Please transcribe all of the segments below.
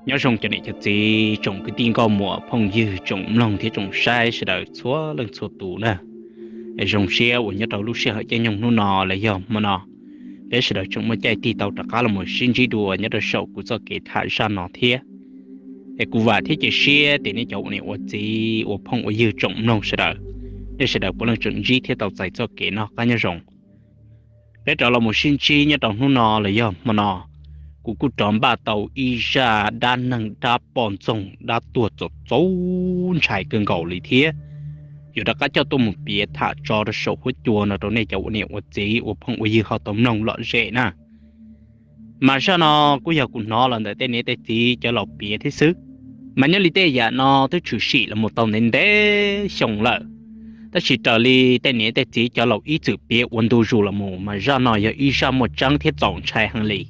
Nyob zoo cov niam cov txiv, tsoom kwv tij nkauj muam phooj ywg, tsoom mloog thiab tsoom saib sawv daws txhua leej txhua tus na. Zoo siab uas nyob rau lub sij hawm caij nyoog hnub no los yog hmo no, peb sawv daws tseem muaj caij tig tau rov qab los sib ntsib dua nyob rau saum kuv txoj kev tham zaj no thiab. Es kuv vam thiab cia siab tias nej cov ua niam ua txiv ua phooj ua ywg tsoom mloog sawv daws, nej sawv daws puav leej tseem ntsib thiab tau txais txoj kev noj qab nyob zoo. Peb rov los mus sib ntsib nyob rau hnub no los yog hmo no, kuv kuj rov npaj tau ib zaj dab neeg dab poj ntxoog dab tuag txaus txaus ntshai kawg nkaus li thiab. Yuav rov qab coj tuaj mus piav tham tso rau saum huab cua no rau nej cov ua niam ua txiv ua phooj ua ywg ho tau mloog lom zem na. Mas zaj no kuj yog kuv hnov los ntawm tej niam tej txiv cov laus piav thiab xwb. Mas nyob li tej yam no twb tshwm sim los mus tau ntev ntev xyoo lawm, tab sis raws li tej niam tej txiv cov laus ib txwm piav ua ntu zus los mus mas zaj no yog ib zaj muaj tseeb thiab txaus ntshai heev li.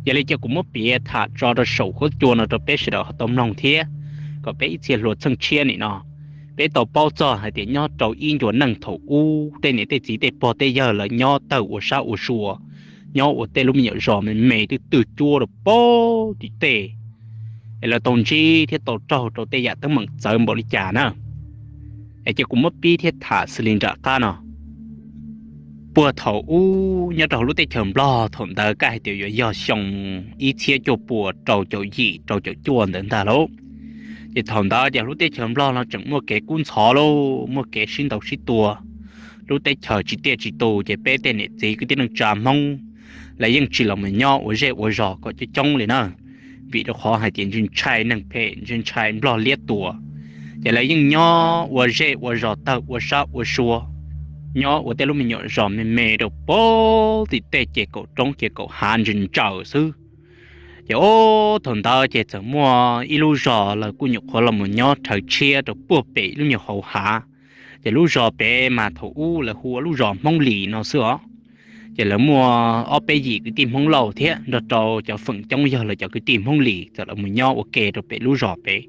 Yog li cia kuv muab piav tham tso rau saum huab cua no rau peb sawv daws ho tau mloog thiab, kom peb ib txhia hluas txheej tshiab nim no peb tau paub txog hais tias nyob rau ib ncua neej thaum ub tej niam tej txiv tej pog tej yawg lawv nyob tawg ua sab ua sua, nyob ua tej lub me nyuam zos me me twb twg cuab rau pem tim tej, es lawv tau ntsib thiab tau raug rau tej yam teeb meem txawv npaum li cas na. Es cia kuv muab pib thiab tham xws li nram qab no. Puag thaum ub nyob rau hauv lub teb chaws Nplog thaum ntawd kaj hais tias yuav yog xyoo ib txhiab cuaj puas rau caum yim rau caum cuaj ntawd ntag lauj. Ces thaum ntawd ces lub teb chaws Nplog no tseem muaj kev kub ntxhov lauj, muaj kev sib ntaus sib tua, lub teb chaws tsis tiaj tsis tus, ces peb tej niam txiv kwv tij neej tsa Hmoob lawv yeej tsis los mus nyob ua zej ua zos kom coob coob li na, vim rau qhov hais tias ntshai ntshai neeg phem, ntshai ntshai Nplog liab tua. Ces lawv yeej nyob ua zej ua zos tawg ua sab ua sua, nyob ua tej lub me nyuam zos me me rau pem tim tej ces kaum roob ces kaum hav ntsaws ntsaws xwb. Ces ub thaum ntawd ces txawm muaj ib lub zos lawv kuj nyuam qhuav los mus nyob rhawv tshiab rau puag pem ib lub nyuag hauv hav. Ces lub zos pem mas thaum ub lawv hu ua lub zos Hmoob Lis no xwb os. Ces lawv muaj ob peb yim kwv tij Hmoob Lauj thiab nrog rau cov feem coob yog lawv cov kwv tij Hmoob Lis txawm los mus nyob ua ke rau pem lub zos pem.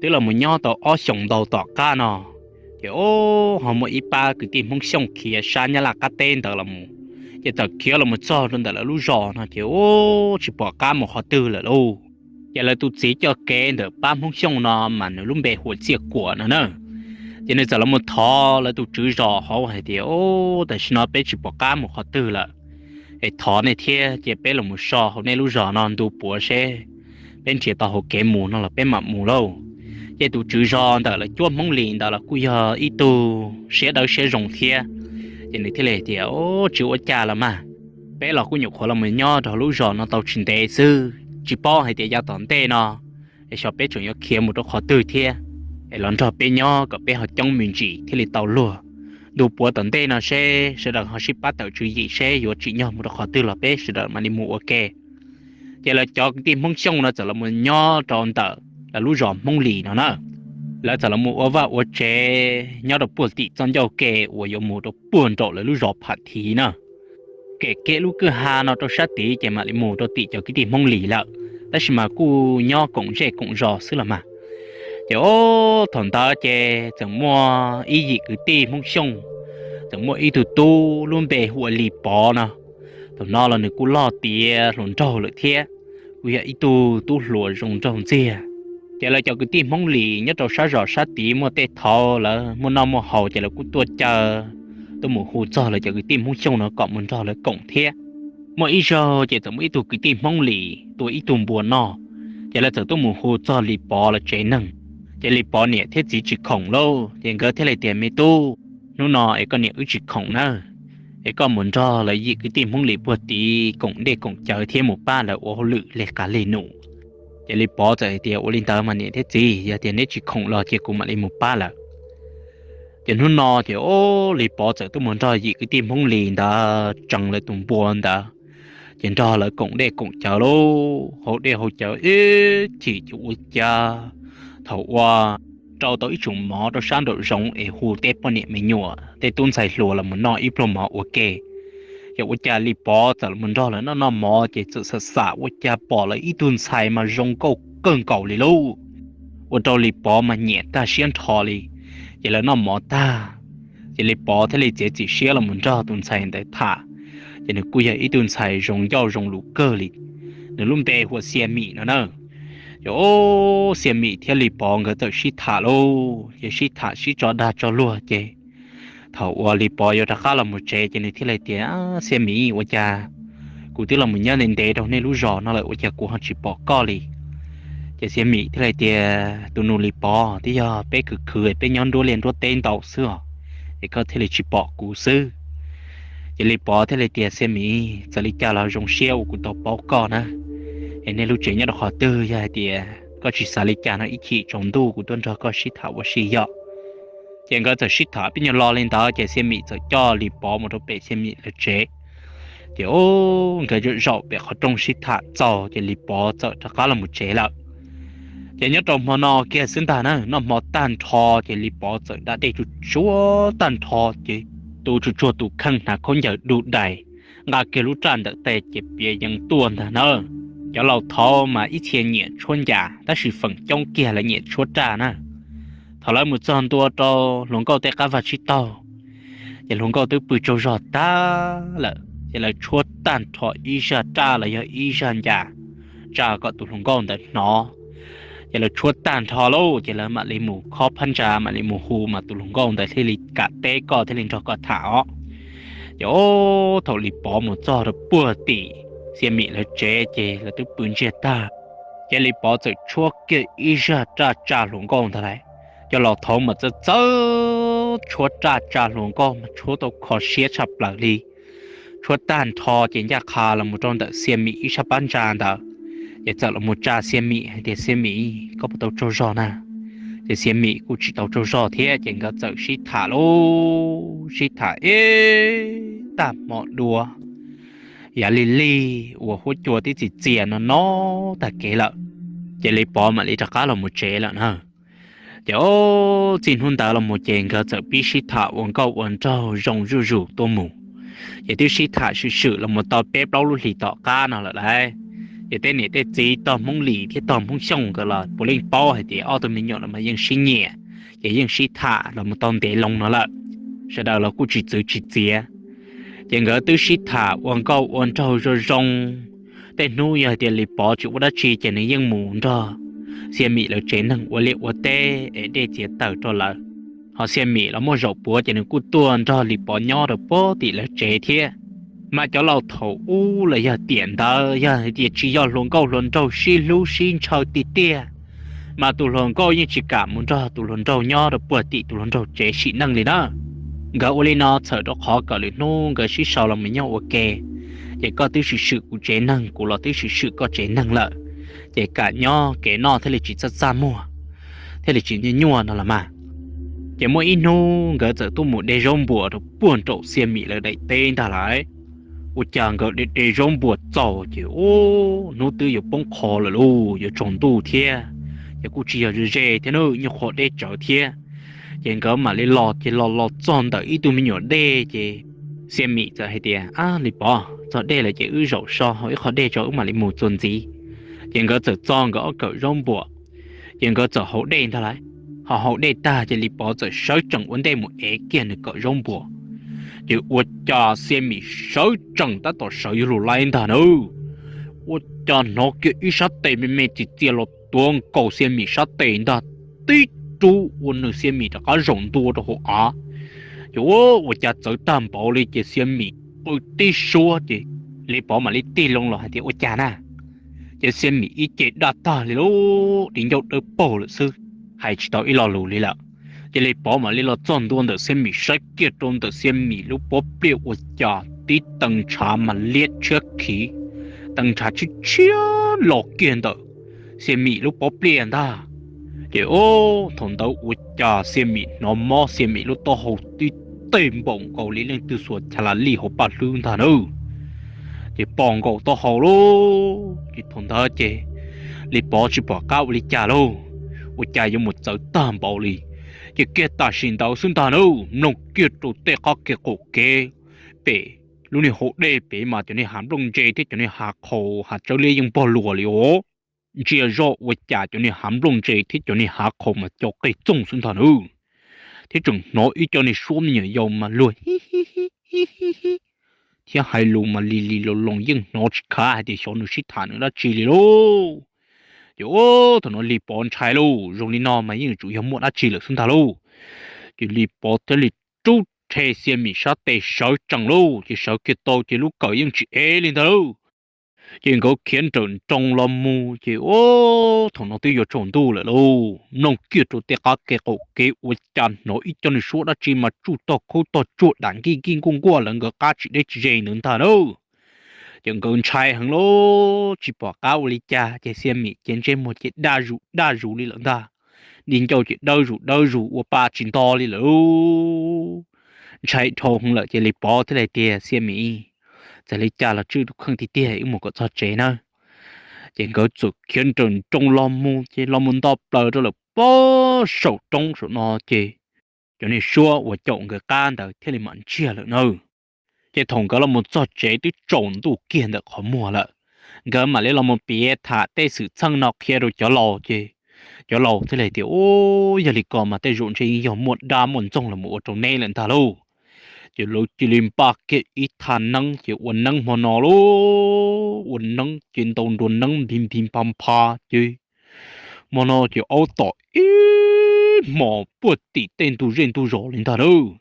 Twb los mus nyob tau ob xyoos ntau tom qab no, ces ub ho muaj ib pab kwv tij Hmoob Xyooj khiav sab Nyab Laj qab teb ntawd los mus, ces txawm khiav los mus txog rau ntawm lawv lub zos no ces ub tsis pom qab mus qhov twg lawm lauj. Ces lawv tus txiv coj kev ntawm pab Hmoob Xyooj no mas nws lub npe hu ua Txiaj Kuam no na. Ces nws txawm los mus thov lawv tus tswv zos hauv hais tias, Ub, tam sim no peb tsis pom qab mus qhov twg lawm, es thov nej thiab cia peb los mus so hauv nej lub zos no ntu puav seb peb nrhiav tau hauv kev mus no los peb mam mus lauj. Ces tus tswv zos ntawm lawv cuab Hmoob Lis ntawd los kuj yog ib tug siab dawb siab zoo thiab. Ces nws thiaj li tias, Ub, tsis ua cas los mas, peb los kuj nyuam qhuav los mus nyob rau lub zos no tau tsis ntev xwb, tsis paub hais tias yav tom ntej no es xyov peb tseem yuav khiav mus rau qhov twg thiab, es los nrog peb nyob kom peb ho coob me ntsis thiaj li tau luag. Ntu puav tom ntej no seb sawv daws ho sib pab tawm tswv yim seb yuav tsim nyog mus rau qhov twg los peb sawv daws mam li mus ua ke. Ces lawv cov kwv tij Hmoob Xyooj no txawm los mus nyob rau ntawm lawv lub zos Hmoob Lis no na. Lawv txawm los mus ua vaj ua tsev nyob rau puag tim txoj ncauj ke uas yuav mus rau puag nraum lawv lub zos Pham Thiv na. Kem kiag lub kwj ha no rau sab tid ces mam li mus rau tim cov kwv tij Hmoob Lis lawm, tab sis mas kuj nyob koom zej koom zos xwb los mas. Ces ub thaum ntawd ces txawm muaj ib yim kwv tij Hmoob Xyooj, txawm muaj ib tug tub lub npe hu ua Lis Pov no. Thaum no los nws kuj loj tiav hluas nraug lawm thiab, kuj yog ib tug tub hluas zoo nraug ntxiag. Ces lawv cov kwv tij Hmoob Lis nyob rau sab zos sab tid muaj tej thaud lawv muaj noj muaj haus ces lawv kuj tuaj caw, tuaj mus hu txog lawv cov kwv tij Hmoob Xyooj no kom mus nrog lawv koom thiab. Muaj ib zaug ces txawm muaj ib tug kwv tij Hmoob Lis tua ib tug npua noj, ces lawv txawm tuaj mus hu txog Lis Pov lawv tsev neeg. Ces Lis Pov niam thiab txiv tsis khoom lauj, ces nkawd thiaj li tias, Me tub, hnub no es koj niam wb tsis khoom nawb, es koj mus nrog lawv yim kwv tij Hmoob Lis puag tid koom dej koom cawv thiab mus pab lawv ua hauj lwm lig qas lig num. Ces Lis Pov txawm hais tias, Ua li ntawd mas niam thiab txiv, yog tias neb tsis khoom los ces kuv mam li mus pab lawm. Ces hnub no ces ub Lis Pov txawm tuaj mus nrog yim kwv tij Hmoob Lis ntawd tsees lawv tus npua ntawd, ces nrog lawv koom dej koom cawv lauj, haus dej haus cawv ib chim ces ua cas thaum uas rau tau ib tsum mov rau sab nraum zoov es hu tej poj niam me nyuam tej tub ntxhais hluas los mus noj ib pluag mov ua ke. Ces ua cas Lis Pov txawm los mus nrog lawv noj noj mov ces txawm xam xam ua cas pom lawv ib tug ntxhais mas zoo nkauj kawg nkaus li lauj, ua rau Lis Pov mas nyiam tag siab nrho li. Ces lawv noj mov tag, ces Lis Pov thiaj li txiav txim siab los mus nrog tus ntxhais ntawd tham. Ces nws kuj yog ib tug ntxhais zoo ncauj zoo lus kawg li, nws lub npe hu ua Xia Mim no na. Ces Xia Mim thiab Lis Pov nkawd txawm sib tham lauj, ces sib tham sib tso dag tso luag ces thaum uas Lis Pov yuav rov qab los mus tsev ces nws thiaj li tias, Xia Mim, ua cas kuv twb los mus nyob ntev ntev rau nej lub zos no lawm ua cas kuv ho tsis pom koj li? Ces Xia Mim thiaj li tias, Tus nus Lis Pov, twb yog peb khwv khwv peb nyob nruab liaj nruab teb ntau xwb os, es koj thiaj li tsis pom kuv xwb. Ces Lis Pov thiaj li tias, Xia Mim, txawm li cas los zoo siab uas kuv tau paub koj na, es nej lub tsev nyob rau qhov twg, yog hais tias koj tsis xav li cas no ib chim tsaus ntuj kuv tuaj nrog koj sib tham ua si yom. Ces nkawd txawm sib tham pib nyuag lo li ntawd ces Xia Mim txawm coj Lis Pov mus rau pem Xia Mim lawv tsev. Ces nkawd zaum pem qhov rooj sib tham txaus ces Lis Pov txawm rov qab los mus tsev lawm. Ces nyob rau hmo no kiag xwb ntag na, noj hmo tag nrho ces Lis Pov txawm da dej tsuag tsuag tag nrho ces tu tsuag tsuag tus kheej hnav khaub ncaws du dais, nqa kiag lub raj ntawm tes ces piav yees tuaj ntag na. Cov laus thaud mas ib txhia nyiam tshuab ncas tab sis feem coob kiag lawv nyiam tshuab raj na. Thaum lawv mus txog ntua rau hluas nkauj tej qab vaj tsib taug, ces hluas nkauj twb pw tsaug zog tag lawm ces lawv tshuab tag nrho ib zaj raj los yog ib zaj ncas tsa kom tus hluas nkauj ntawd hnov. Ces lawv tshuab tag nrho lauj ces lawv mam li mus khob phab ntsa mam li mus hu mas tus hluas nkauj ntawd thiaj li kam teb koj thiaj li nrog koj tham os. Ces thaum Lis Pov mus txog rau puag tim Xia Mim lawv tsev ces lawv twb pw ntsiag tag. Ces Lis Pov txawm tshuab kiag ib zaj raj tsa hluas nkauj ntag lauj. Cov laus thaud mas txawj txawj tshuab raj tsa hluas nkauj mas tshuab tau kho siab tshaj plaws li. Tshuab tag nrho ces ncaj qha los mus rau ntawm Xia Mim ib sab phab ntsa ntawd, ces txawm los mus tsa Xia Mim hais tias, Xia Mim, koj puas tau tsaug zog na? Ces Xia Mim kuj tsis tau tsaug zog thiab ces nkawd txawm sib tham lauj, sib tham ib tag hmo dua, yav lig lig uas huab cua twb txias txias no no tag kev lawm, ces Lis Pov mam li rov qab los mus tsev lawm na. Ces txij hnub ntawd los mus ces nkawd txawm pib sib tham ua nkauj ua nraug zoo zuj zus tuaj mus. Ces twb sib tham swm swm los mus tau peb plaub lub hlis tom qab no lawm lauj. Ces tej niam tej txiv tog Hmoob Lis thiab tog Hmoob Xyooj nkawd los puav leej paub hais tias ob tug me nyuam no mas yeej sib nyiam, ces yeej sib tham los mus tau ntev loo no lawm. Sawv daws los kuj tsis txwv tsis txiav. Ces nkawd twb sib tham ua nkauj ua nraug zoo zoo. Tej hnub yog hais tias Lis Pov tsis ua dab tsi ces nws yeej mus nrog Xia Mim lawv tsev neeg ua liaj ua teb es dej txiav taws rau lawv. Ho Xia Mim los muaj zaum puav ces nws kuj tuaj nrog Lis Pov nyob rau puag tim lawv tsev thiab. Mas cov laus thaum ub los yog tiam ntawd yog hais tias tsis yog hluas nkauj hluas nraug sib hlub sib ntshaw tiag tiag, mas tus hluas nkauj yeej tsis kam mus nrog tus hluas nraug nyob rau puag tim tus hluas nraug tsev sim neej li na. Nkawd ua li no txhawm rau qhov kom lwm hnub nkawd sib sau los mus nyob ua ke, ces koj twb swm swm kuv tsev neeg, kuv los twb swm swm koj tsev neeg lawm, ces kam nyob kev noj thiaj li tsis txaj txaj muag, thiaj li tsis nyuaj nyuaj no los mas. Ces muaj ib hnub nkawd txawm tuaj mus de zaub npuas rau puag nraum Xia Mim lawv daim teb ntag lauj. Ua cas nkawd de de zaub npuas txaus ces ub, hnub twb yuav poob qho lawm lauj, yuav tsaus ntuj thiab, ces kuj tsis yog ze ze thiab na, nyuag qhuav deb tsawv thiab. Ces nkawd mam li los, ces los los txog ntawm ib tug me nyuam dej ces Xia Mim txawm hais tias, Ab Lis Pov, txog dej lawm ces wb zaum so hauv ib qho dej tso wb mam li mus txuas ntxiv. Ces nkawd txawm txo nkawd ob kawm zaub npuas, ces nkawd txawm haus dej ntag lauj. Ho haus dej tag ces Lis Pov txawm sawv tsees ua ntej mus ev kiag nws kawm zaub npuas. Ces ua cas Xia Mim sawv tsees tab tom sawv yuav lug laib ntag na, ua cas hnov kiag ib sab tes me me txias txias los tuav nkaus Xia Mim sab tes ntag, tib rub ua nws Xia Mim rov qab zaum ntua rau hauv av. Ces ua cas txawv tag npaum li ces Xia Mim qw tib suab ces Lis Pov mam li tig loo los hais tias, Ua cas na? Ces Xia Mim ib ce daj tag li lauj, di ncauj dawb paug lawm xwb, hais tsis tau ib lo lus li lawm. Ces Lis Pov mam li los txog ntua ntawm Xia Mim, saib kiag rau ntawm Xia Mim lub pob pliaj ua cas tib tee ntshav mas liab tshiab khiv, tee ntshav tshiab tshiab los kiag ntawm Xia Mim lub pob pliaj ntag. Ces ub, thaum ntawd ua cas Xia Mim hnov mob Xia Mim lub taub hau tib teg npaum nkaus li leej twg xuas cha la lij hauv paj hlwb ntag na. Ces pom nkaus taub hau lauj, ces thaum ntawd ces Lis Pov tsis pom qab ua li cas lauj, ua cas yuav mus txawv tag npaum li. Ces kiag tam sim ntawd xwb ntag na, mloog kiag rau tej qab kev qaum kev pem lub niag hau dej pem mas cov niag hav nplooj ntse thiab cov niag hav qhaus hav tsawb liab yeej npog luas li os. Ntsia zoj ua cas cov niag hav nplooj ntse thiab cov niag hav qhaus mas co qig txooj xwb ntag na. Thiab tseem hnov ib co niag suab me nyuam yaus mas luag hi hi hi hi hi, thiab hais lus mas li li loos loos, yeej hnov tsis khav hais tias xyov nws sib tham nws dab tsi li lauj. Ces ua thaum no Lis Pov ntshai lauj, zoo li no mas yeej yuav tsum yog muaj dab tsi lawm xwb ntag lauj. Ces Lis Pov thiaj li rub rhe Xia Mim sab tes sawv tsees lauj, ces sawv kiag tau ces lub kawm yeej tsis ev li ntag lauj. Ces nkawd khiav nrawm nroos los mus ces ua thaum no twb yuav tsaus ntuj lawm lauj, mloog kiag rau tej qab kev qaum kev ua cas hnov ib co nws suab dab tsi mas tsuj tog khaub tog tsuag dam nkij nkij nkuaj nkuaj lawv nkawd qab tsis deb tsis ze ntawd ntag lauj. Ces nkawd ntshai heev lauj, tsis pom qab ua li cas ces Xia Mim ces ntsej muag ces daj zus daj zus li lawm ntag, di ncauj ces dawb zus dawb zus ua pa tsis nto li lawm. Ntshai dhau heev lawm ces Lis Pov thiaj li tias Xia Mim, txawm li cas los tswj tus kheej tiag tiag wb mus kom txog tsev nawb. Ces nkawd txawm khiav nrawm nroos los mus ces los mus nto plaws rau lawm pob saum roob saum no ces cov niag suab uas caum nkawd qab ntawd thiaj li mam ntsiag lawm na. Ces thaum nkawd los mus txog tsev twb tsaus ntuj kiag ntawm qhov muag lawm, nkawd mam li los mus piav tham tej xwm txheej no qhia rau cov laus ces cov laus thiaj li tias, Ub, yog li ko mas tej zaum ntshe yeej yog muaj dab muaj ntxoog los mus ua rau neb lawm ntag lauj. Ces lawv cia li npaj kiag ib thaj neeb ces ua neeb hmo no lauj, ua neeb ces ntaus nruas neeb npig npig npha npha ces hmo no ces aub tom ib hmos puag tim tej ntug zej ntug zos li ntag lauj.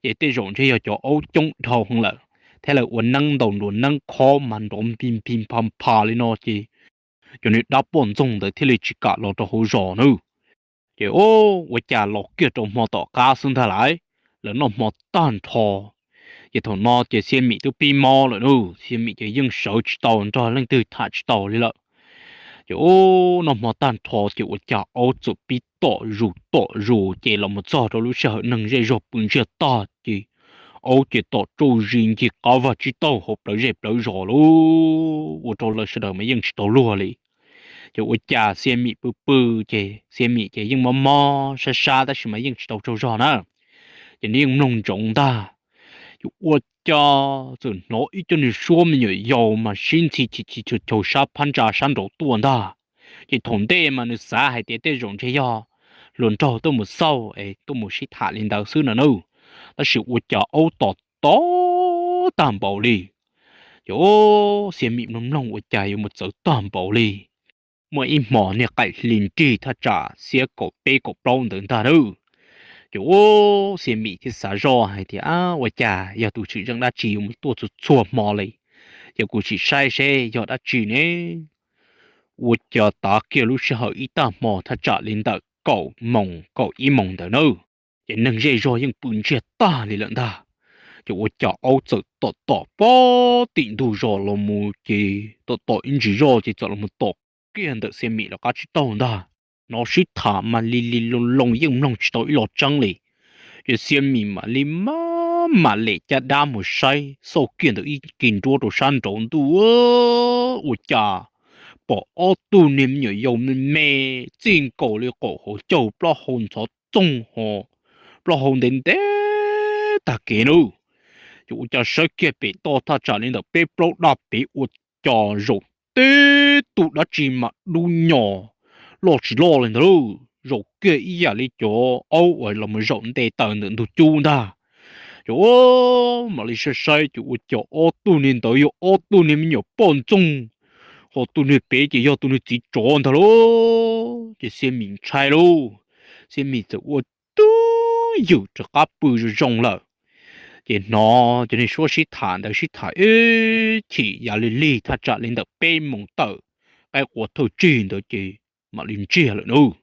Ces tej zaum ntshe yog cov aub coob dhau heev lawm, thiab lawv ua neeb ntaus nruas neeb khob mas nrov npig npig npha npha li no ces cov niag dab poj ntxoog ntawd thiaj li tsis kam los rau hauv zos nawb. Ces ub, ua cas los kiag rau hmo tom qab xwb ntag lauj, lawv noj hmo tag nrho. Ces thaum no ces Xia Mim twb pib mob lawm nawb, Xia Mim ces yeej sawv tsis tau nrog leej twg tham tsis tau li lawm. Ces ub, noj hmo tag nrho ces ua cas aub txawm pib tom zus tom zus ces los mus txog rau lub sij hawm neeg zej zog pw ntsiag tag ces aub ces tom tsauj zis ncig qab vag tsib taug hauv plawv zej plawv zos lauj, ua rau lawv sawv daws mas yeej tsis tau luag li. Ces ua cas Xia Mim pw pw ces Xia Mim ces yeej mob mob sab sab tab sis mas yeej tsis tau tsaug zog na. Ces nws yeej mloog ntsoov ntag, ces ua cas txawm hnov ib co niag suab me nyuam yaus mas sib ntxhi chis chis chaus chaus sab phab ntsa sab nraud tuaj ntag. Ces thaum ntej mas nws xav hais tias tej zaum ntshe yog hluas nraug tuaj mus xauj es tuaj mus sib tham li ntawd xwb no nawb, tab sis ua cas aub tom tom tag npaum li. Ces ub, Xia Mim mloog mloog ua cas yuav mus txawv tag npaum li. Muaj ib hmos niag qaim hli nrig thaj tsam xiab kaum peb kaum plaub ntawd ntag nawb. Ces ub, Xia Mim thiaj xav zoj hais tias, Ab, ua cas yog tus tshwm zeej dab tsi yuav mus tuaj txhua txhua hmo li, ces kuv sim saib seb yog dab tsi ne. Ua cas tav kiag lub sij hawm ib tag hmo thaj tsam li ntawm kaum moos kaum ib moos ntawd nawb, ces neeg zej zog yeej pw ntsiag tag li lawm ntag. Ces ua cas aub txawm tom tom puag tim ntug zos los mus ces tom tom ib ntsis zoj ces txawm los tom kiag ntawm Xia Mim lawv qab tsib taug ntag. Hnov sib tham mas li li loo loo yeej mloog tsis tau ib los tseeb li. Ces Xia Mim mam li maj mam lem caj dab mus saib xauj kiag ntawm ib kis nruab rau sab nraud ntuj, ua cas pom ob tug niag me nyuam yaus me me txij nkaus li qaum hauv caug plaub hau ntxhov txoog ho plaub hau ntev ntev tag kev nawb. Ces ua cas saib kiag pem toj thaj tsam li ntawm peb plaub daj pem ua cas zaum tib tug dab tsi mas dub nyos loj tsis loj li ntag lauj, zaum kiag ib yam li cov aub uas los mus zaum nte taws ntawm ntug cub ntag. Ces mam li saib saib ces ua cas ob tug niag ntawd yog ob tug niag me nyuam poj ntxoog, ho tus niag pem ces yog tus niag txiv tsov ntag lauj. Ces Xia Mim ntshai lauj, Xia Mim txawm ua twb ywm rov qab pw zoo zoo lawm. Ces hnov cov niag suab sib tham ntawd sib tham ib chim yav lig lig thaj tsam li ntawm peb moos tawm, qaib qua thawj tsig ntawd ces mam li ntsiag lawm nawb.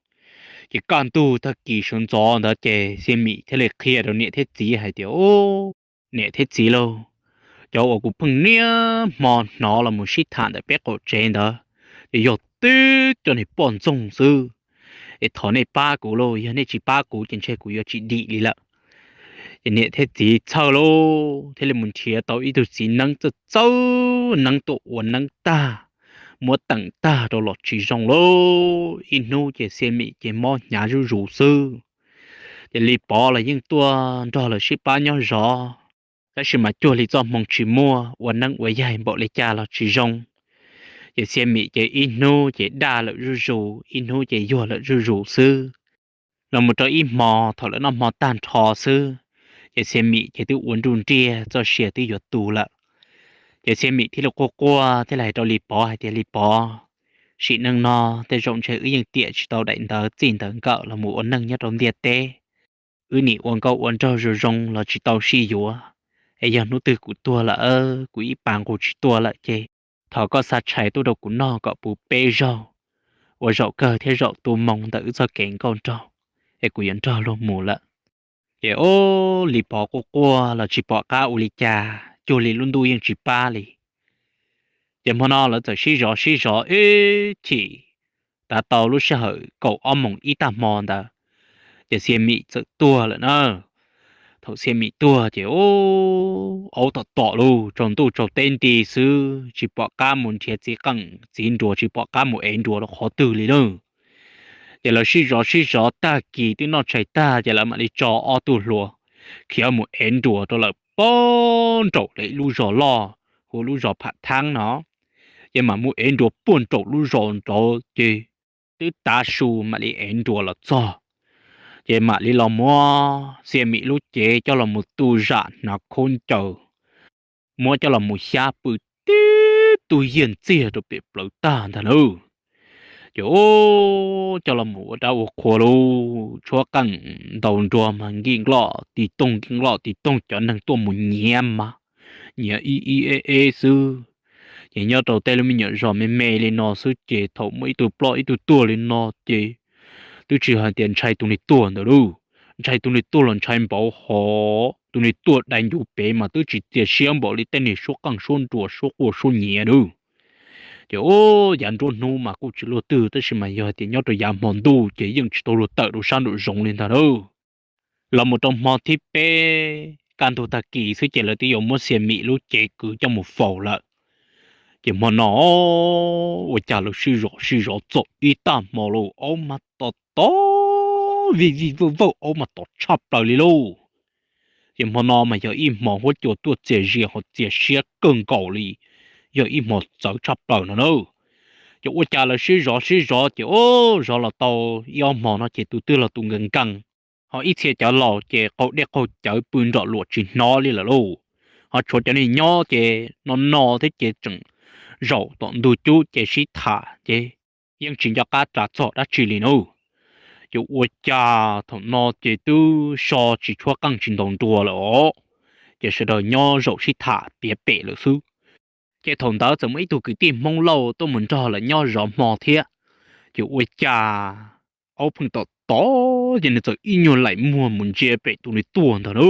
Ces kaj ntug tag kis sawv ntxov ntawd ces Xia Mim thiaj li qhia rau niam thiab txiv hais tias, Niam thiab txiv lauj, cov uas kuv pheej niaj hmo hnov los mus sib tham ntawm peb qaum tsev ntawd, ces yog tib co niag poj ntxoog xwb. Es thov nej pab kuv lauj, yog nej tsis pab kuv ces ntshe kuv yuav tsis dim li lawm. Ces niam thiab txiv txhawj lauj, thiaj li mus nrhiav tau ib tug txiv neeb txawj txawj neeb tuaj ua neeb tag, muab teem tag rau los tsis zoo lauj. Ib hnub ces Xia Mim ces mob hnyav zuj zus xwb. Ces Lis Pov los yeej tuaj nrog lawv sib pab nyob zov, tab sis mas cuag li txoj hmoo tsis muaj, ua neeb ua yaig npaum li cas los tsis zoo. Ces Xia Mim ces ib hnub ces daj lawm zuj zus, ib hnub ces yuag lawm zuj zus xwb. Los mus rau ib hmo thaum lawv noj hmo tag nrho xwb, ces Xia Mim ces twb ua nruj nriaj txoj sia twb yuav tu lawm. Ces Xia Mim thiaj li quaj quaj thiaj li hais rau Lis Pov hais tias, Lis Pov, Sim neej no tej zaum ntshe wb yeej tiam tsis tau daim ntawv txij ntawv nkawm los mus ua neej nyob rau ntiaj teb. Wb nim ua nkauj ua nraug zoo zoo los tsis tau sib yuav, es yog hnub twg kuv tuag lawm, kuv ib pas nqus tsis tuaj lawm ces thov koj xa tshais tuaj rau kuv noj kom puv peb zaug, ua zaum kawg thiab zaum tu moo ntawm wb txoj kev nkauj nraug, es kuv yuav nrog luag mus lawm. Ces ub, Lis Pov quaj quaj los tsis pom qab ua li cas, cuag li lub ntuj yeej tsis pab li. Ces hmo no lawv txawm sib zov sib zov ib chim, tav tau lub sij hawm kaum ob moos ib tag hmo ntawd, ces Xia Mim txawm tuag lawm na. Thaum Xia Mim tuag ces ub, aub tom tom lug, tsaus ntuj tsaus teb nti xwb, tsis pom qab mus nrhiav txiv qeej txiv nruas, tsis pom qab mus ev nruas rau qhov twg li na. Ces lawv sib zov sib zov tag kis twb noj tshais tag ces lawv mam li tso ob tug hluas khiav mus ev nruas rau lawm puag nraum lawv ib lub zos loj, hu lub zos Pham Thaab no. Ces mam mus ev nruas puag nraum lub zos nraud ces twb tav su mam li ev nruas los txog. Ces mam li los muab Xia Mim lub cev coj los mus tu zam hnav khaub ncaws, muab coj los mus xyab pw tib tug yiag ntxiag rau pem plawv tag ntag na. Ces ub, coj los mus ua dab ua qhua lauj, tshuab qeej ntaus nruas mas nkij nkloj tis toog nkij nkloj tis toog, cov neeg tuaj mus nyiav mas nyiav ib ib eb eb xwb. Ces nyob rau tej lub me nyuam zos me me li no xwb ces thaum muaj ib tug ploj ib tug tuag li no ces twb tsis hais tias ntshai tus niag tuag ntawd lauj, ntshai tus niag tuag los ntshai npaum hov, tus niag tuag dai ncuv pem mas twb tsis txias siab npaum li tej niag suab qeej suab nruas suab quaj suab nyiav lauj. Ces ub, yav nruab hnub mas kuj tsis luaj twg tab sis mas yog hais tias nyob rau yav hmo ntuj ces yeej tsis tau luag tawm rau sab nraum zoov li ntag lauj. Los mus rau hmo thib peb kaj ntug tag kis xwb ces lawv twb yuav muab Xia Mim lub cev kwv coj mus faus lawm. Ces hmo no ua cas lawv sib zov sib zov txog ib tag hmo lauj, aub mas tom tom, vij vij vawj vawj, aub mas tom tshaj plaws li lauj. Ces hmo no mas yog ib hmo huab cua tuaj txias zias ho txias siab kawg nkaus li, yog ib hmo txawv tshaj plaws no na. Ces ua cas lawv sib zov sib zov ces ub, zov los tau ib ob hmo no ces tus twg los tus nkees nkees, ho ib txhia cov laus ces qaug dej qaug cawv pw nrom luam tsis hnov li lawm lauj. Ho tshuav cov niag nyob ces no no thiab ces tseem zaum tom ntug cub ces sib tham ces yeej tsis nco qab ras txog dab tsi li na. Ces ua cas thaum no ces twb so tsis tshuab qeej tsis ntaus nruas lawm os, ces sawv daws nyob zaum sib tham piav pem lawm xwb. Ces thaum ntawd txawm muaj ib tug kwv tij Hmoob Lauj tuaj mus nrog lawv nyob zov hmo thiab. Ces ua cas aub pheej tom tom ces nws txawm ib nyuag laim muag mus ntsia pem tus niag tuag ntag na.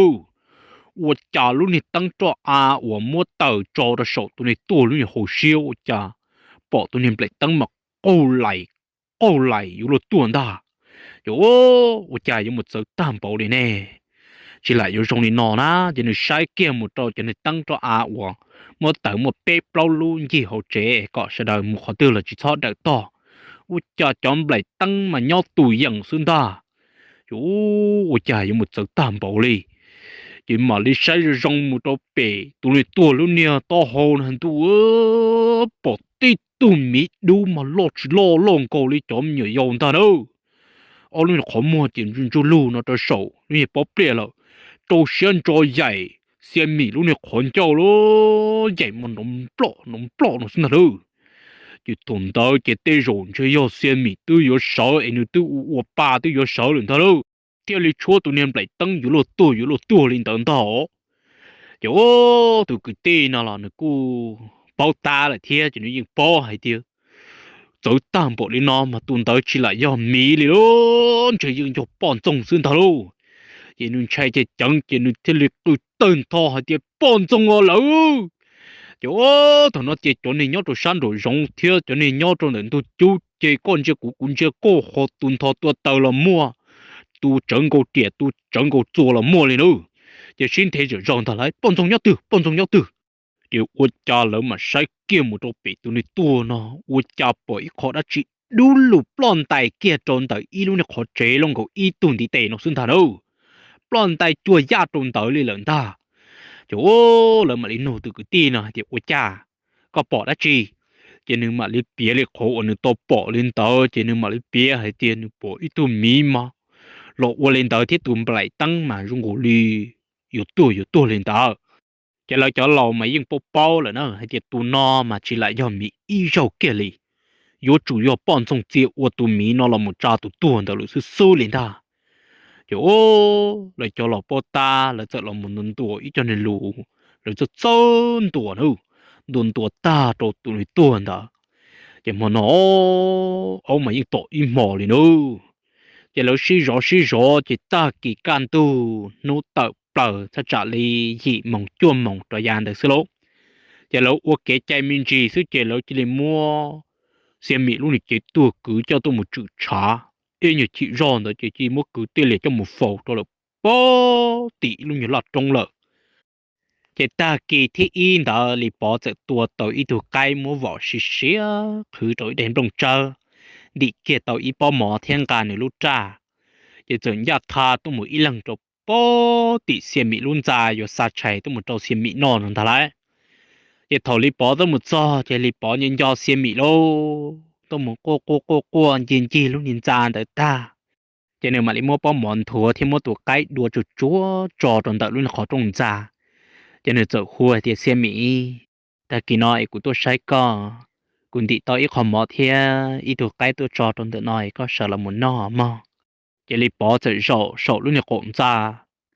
Ua cas lub niag teeb roj av uas muab taws tso rau saum tus niag tuag lub niag hauv siab ua cas pom tus niag nplaim teeb mas qaug lais, qaug lais yuav luag tuag ntag. Ces ua cas yuav mus txawv tag npaum li ne, tsis lam yuav zoo li no na. Ces nws saib kiag mus rau cov niag teeb roj av uas muab taws muaj peb plaub lub ncig hauv tsev kom sawv daws mus qhov twg los tsis txhob dawm tog. Ua cas cov nplaim teeb mas nyob tus yees xwb ntag. Ces ua cas yuav mus txawv tag npaum li. Ces mam li saib zoo zoo mus rau pem tus niag tuag lub niag taub hau no ntuj, pom tib tug miv dub mas loj tsis loj, loj nkaus li cov me nyuam yaus ntag na. Ob lub niag qhov muag ces ntsuj ntsuj lug no rau saum lub niag pob pliaj lawm, rau siab ntso yaim Xia Mim lub niag qhov ncauj lawm, yaim mas nrov nploj nrov nploj no xwb ntag lauj. Ces thaum ntawd ces tej zaum ntshe yog Xia Mim twb yuav sawv es nws twb ua ua pa twb yuav sawv lawm ntag lauj, thiaj li tshuab tus niag nplaim teeb yuav luag tuag yuav luag tuag li ntawd ntag. Ces tus kwv tij no los nws kuj paub tab lawm thiab ces nws yeej paub hais tias txawv tag npaum li no mas tus ntawd tsis lam yog miv li lauj, ntshe yeej yog poj ntxoog xwb ntag lauj. Ces nws ntshai ceev ceev ces nws thiaj li qw tawg ntho hais tias, Poj ntxoog os lawm! Ces thaum no ces cov neeg nyob rau sab nraum zoov thiab cov neeg nyob rau ntawm ntug cub ces koj ntsia kuv kuv ntsia koj, ho tus ntho tua taws los muaj, tus tsawv nkaus riam tus tsawv nkaus txuas los muaj li na. Ces sib nthe zom zaws ntag lauj, Poj ntxoog nyob twg? Poj ntxoog nyob twg? Ces ua cas lawv mam saib kiag mus rau pem tus niag tuag no, ua cas pom ib qho dab tsi dub lug ploj ntais kiag rau ntawm ib lub niag qhov tsev loj nkaus ib tug ntiv tes no xwb ntag na. Ploj ntais cuag yaj rau ntawd li lawm ntag. Ces lawv mam li nug tus kwv tij no hais tias, Ua cas koj pom dab tsi? Ces nws mam li piav li qhov uas nws tau pom li ntawd, ces nws mam li piav hais tias nws pom ib tug miv mog los ua li ntawd thiab tus nplaim teeb mas zoo nkaus li yuav tuag yuav tuag li ntawd. Ces lawv cov laus mas yeej paub paub lawm na hais tias tus no mas tsis lam yog miv ib zaug kiag li. yuav tsum yog poj ntxoog txia ua tus miv no los mus tsa tus tuag ntawd lawm xwb xwb li ntag. Ces lawv cov los pab tab lawv txawm los mus ntuas ntuas ib co niag lus, lawv txawj txawj ntuas na, ntuas ntuas tag rau tus niag tuag ntawd. Ces hmo no aub mas yeej tom ib hmos li na. Ces lawv sib zov sib zov ces tag kis kaj ntug hnub tawm plaws thaj tsam li yim moos cuaj moos rov yav ntawd xwb lauj. Ces lawv ua kev cai me ntsis xwb ces lawv cia li muab Xia Mim lub niag cev tuag kwv coj tuaj mus tswm tshav, ib nyuag chim zog ntawd ces cia li muab kwv tij lias coj mus faus rau lawm pem tim lub nyuag laj roob lawm. Ces tag kis thib ib ntawd Lis Pov txawm tua tau ib tug qaib muab vom siav siav qhwv rau ib daim nplooj tsawb, ntim kiag tau ib pob mov thiab nqa nws lub raj. Ces txawm ncaj qha tuaj mus ib leeg rau pem tim Xia Mim lub ntxa yuav xa tshais tuaj mus rau Xia Mim noj no ntag lauj. Ces thaum Lis Pov tuaj mus txog ces Lis Pov nco nco Xia Mim lauj, tuaj mus quaj quaj quaj quaj ncig ncig lub niag ntxa ntawd tag, ces nws mam li muab pob mov nthuav thiab muab tus qaib dua tsuag tsuag tso rau ntawm lub niag qhov rooj ntxa. Ces nws txawm hu hais tias, Xia Mim, tag kis no es kuv tuaj saib koj, kuv ntim tau ib qho mov thiab ib tug qaib tuaj tso rau ntawm no es koj sawv los mus noj mog. Ces Lis Pov txawm zaum saum lub niag qaum ntxa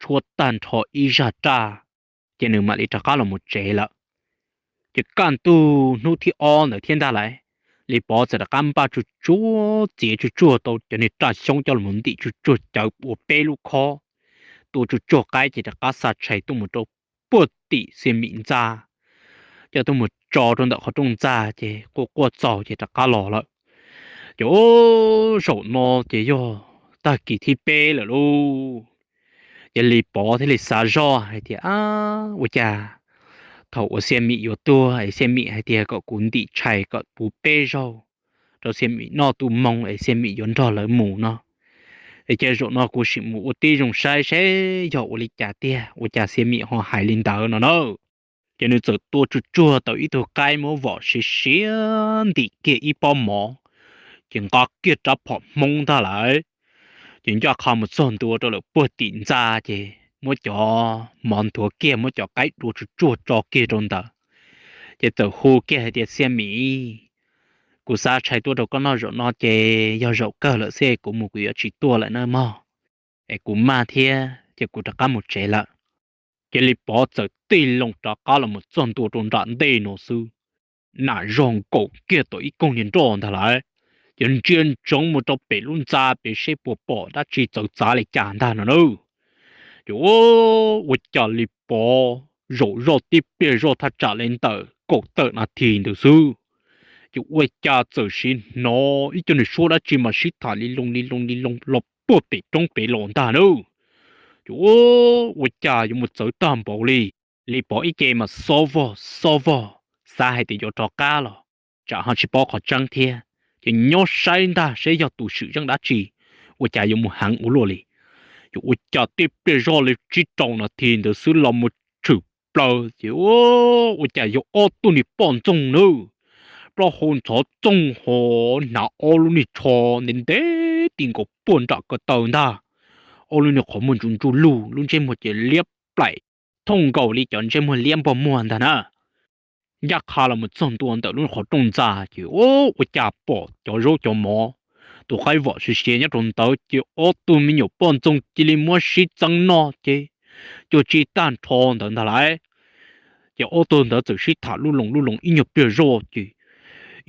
tshuab tag nrho ib zaj raj, ces nws mam li rov qab los mus tsev lawm. Ces kaj ntug hnub thib ob ntawd thiab ntag lauj, Lis Pov txawm rov qab npaj tsuag tsuag txiav tsuag tsuag tau cov niag raj xyoob coj los ntim tsuag tsuag cawv ua peb lub khob, tua tsuag tsuag qaib ces rov qab xa tshais tuaj mus rau puag tim Xia Mim ntxa, coj tuaj mus tso rau ntawm qhov rooj ntxa ces quaj quaj txaus ces rov qab los lawm. Ces zaum no ces yog tag kis thib peb lawm lauj. Ces Lis Pov thiaj li xav zoj hais tias, Ab, ua cas thaum uas Xia Mim yuav tuag es Xia Mim hais tias kom kuv ntim tshais kom puv peb zaug rau Xia Mim noj tu moo es Xia Mim yuav nrog lawv mus no, es ces zaum no kuv sim mus ua tib zoo saib seb yog ua li cas tiag ua cas Xia Mim ho hais li ntawd no na. Ces nws txawm tua tsuag tsuag tau ib tug qaib muab vom siav siav ntim kiag ib pob mov, ces nqa kiag rab phom Hmoob ntag lauj. Ces ncaj qha mus txog ntua rau lawm puag tim ntxa ces muab cov mov nthuav kiag muab cov qaib dua tsuag tsuag tso kiag rau ntawd. Ces txawm hu kiag hais tias, Xia Mim, kuv xa tshais tuaj rau koj noj zaum no ces yog zaum kawg lawm xwb, kuv mus kuv yuav tsis tuaj lawm nawb mog, es kuv maj thiab ces kuv rov qab mus tsev lawm. Ces Lis Pov txawm tig loo rov qab los mus txog ntua rau nram ntej no xwb, nam zog nkaum kiag tau ib koog niag nroj ntag lauj. Ces ntsia ntsoov mus rau pem lub ntxa pem seb puas pom dab tsi txawv txav li cas ntag no na. Ces ua cas Lis Pov zaum zoj tib pliag zoj thaj tsam li ntawm kaum tawm nas this ntawd xwb, ces ua cas txawm sim hnov ib co niag suab dab tsi mas sib tham li loo li loo li loo los puag pem roob pem los ntag na. Ces ua cas yuav mus txawv tag npaum li. Lis Pov ib ce mas xob vog xob vog, xav hais tias yuav rov qab los tsam ho tsis paub qhov tseeb thiab, ces nyob saib ntag seb yog tus swm zeej dab tsi ua cas yuav mus heev ua luaj li. Ces ua cas tib pliag zoj li tsib rau nas this ntawd xwb los mus tshwm plaws ces ua cas yog ob tug niag poj ntxoog nawb, plaub hau ntxhov txoog ho hnav ob lub niag tsho ntev ntev ti nkaus puag nram ko taw ntag, ob lub niag qhov muag ntsuj ntsuj lug, lub ntsej muag ces liab plaim thooj nkaus li cov ntsej muag liab npog muag ntag na. Ncaj qha los mus txog ntua ntawm lub qhov rooj ntxa ces ua cas pom cov zaub cov mov, tus qaib vom siav siav nyob rau ntawd ces ob tug me nyuam poj ntxoog cia li muab sib txeeb noj ces cuag tsis tag nrho ntawd ntag lauj. Ces ob tug ntawd txawm sib tham lub loo lub loo ib nyuag pliag zoj ces